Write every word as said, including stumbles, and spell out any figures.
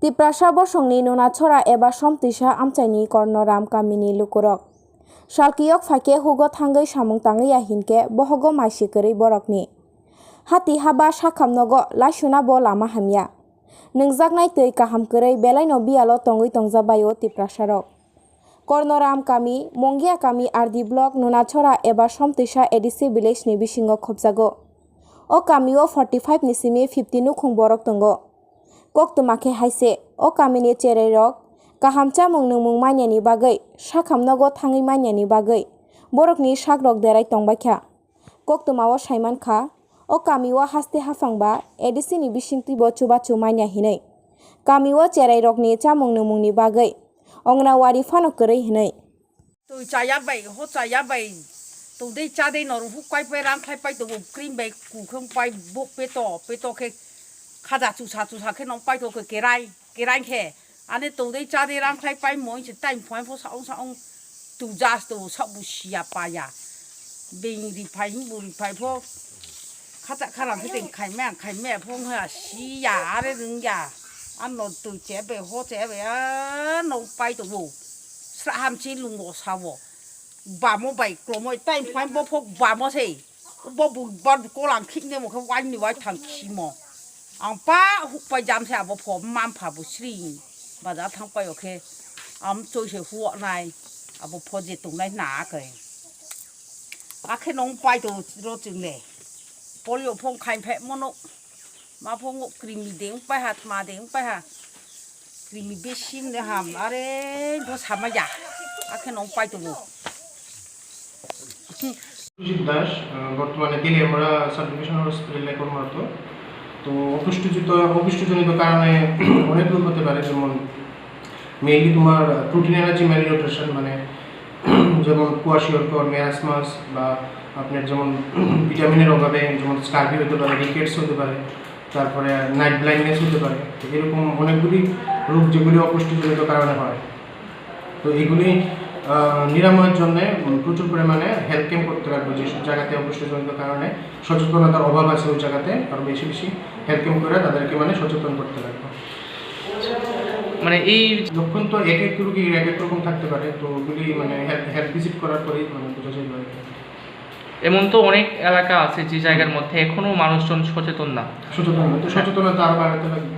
Tiprasa bosongni Nunachora eba Somtwisa amchaini Kornoram kamini lukurok. Salkiyok phaikhe hugo thangwi samung tangwi ya hinkhe bohogo maisi kwrwi borokni. Hati haba sakham nogo laisuna bo lama hamya. Nwngjaknai twi kaham kwrwi belaino biyalo tongwi tongjabaio Tiprasarok. Kornoram kami, Mongia kami, R D block, Nunachora eba Somtwisa A D C village ni bisingo khopjago. O kamio forty five ni simi fifty nukhung borok tongo. Koktwma khe hai se, o kamini cherairok kaham chamung nwngmung manyani bagwi, sakham nogo thangwi manyani bagwi borokni sakrok derai tongbaikha. Koktwmao saimankha, o kamio haste haphang ba A D C ni bisingtwibo chubachu manya hinwi. Kamio cherairokni chamung nwngmungni bagwi Ongnawari phano kwrwi hinwi. Twi chaya bai, ho chaya bai, tongdei chadei norok huk pai pai rang khlai pai tongo, cream bai kukhwng pai bo peto, peto khe khaja chusa chusa khe nong pai tongo kerai, kerai khe. Ani tongdei chadei rang khlai pai mo se time phai pho saong saong tujas to sabo siya paya. Beng ri phai hing bo ri phai pho khacha kharang khe teng khai me ang khai me pho ha siya are rung ya. Ano twi che be ho che be ano pai tongo. Sra ham chi lungo sawo. Bamo bai klomo time phai bo pho bamo se. Bo bu ba kolang khik ne mo khe wai ni wai thang khimo. Ang pa huk pai jam se abo pho mam pha bo sri. Bajar thang pai o khe am choi se huo nai. Abo pho je tong nai na khe. Akhe nong pai to ro ching le. Polio phong khai phe mono. Ma phong krimi deng pai ha, ma deng pai ha. Krimi besim de ham. Are bo sama ya. Akhe nong pai to bo. Sujit দাস, আহ, বর্তমানে Teliamura sub divisional হসপিটালে কর্মরত। তো অপুষ্টিজনিত, অপুষ্টিজনিত কারণে অনেক রোগ হতে পারে, যেমন মেইনলি তোমার প্রোটিন অ্যালার্জি, ম্যালনিউট্রিশন, মানে যেমন কোয়াশিওর কর, মেরাসমাস বা আপনার যেমন ভিটামিনের অভাবে যেমন স্কার্ভি হতে পারে, রিকেটস হতে পারে, তারপরে নাইট ব্লাইন্ডনেস হতে পারে। তো এরকম অনেকগুলি রোগ যেগুলি অপুষ্টিজনিত কারণে হয়। তো এগুলি আহ, নিরাময়ের জন্য প্রচুর পরিমাণে হেলথ ক্যাম্প করতে লাগবে, যেসব জায়গাতে অপুষ্টিজনিত কারণে সচেতনতার অভাব আছে ওই জায়গাতে আরও বেশি বেশি হেলথ ক্যাম্প করে তাদেরকে মানে সচেতন করতে লাগবে। মানে এই লক্ষণ তো এক এক রোগীর এক এক রকম থাকতে পারে, তো ওগুলি মানে হেলথ হেলথ ভিজিট করার পরেই মানে বোঝা যাবে আর কি। এমন তো অনেক এলাকা আছে যে জায়গার মধ্যে এখনো মানুষজন সচেতন না। সচেতন না, তো সচেতনতা আরও বাড়াতে লাগবে।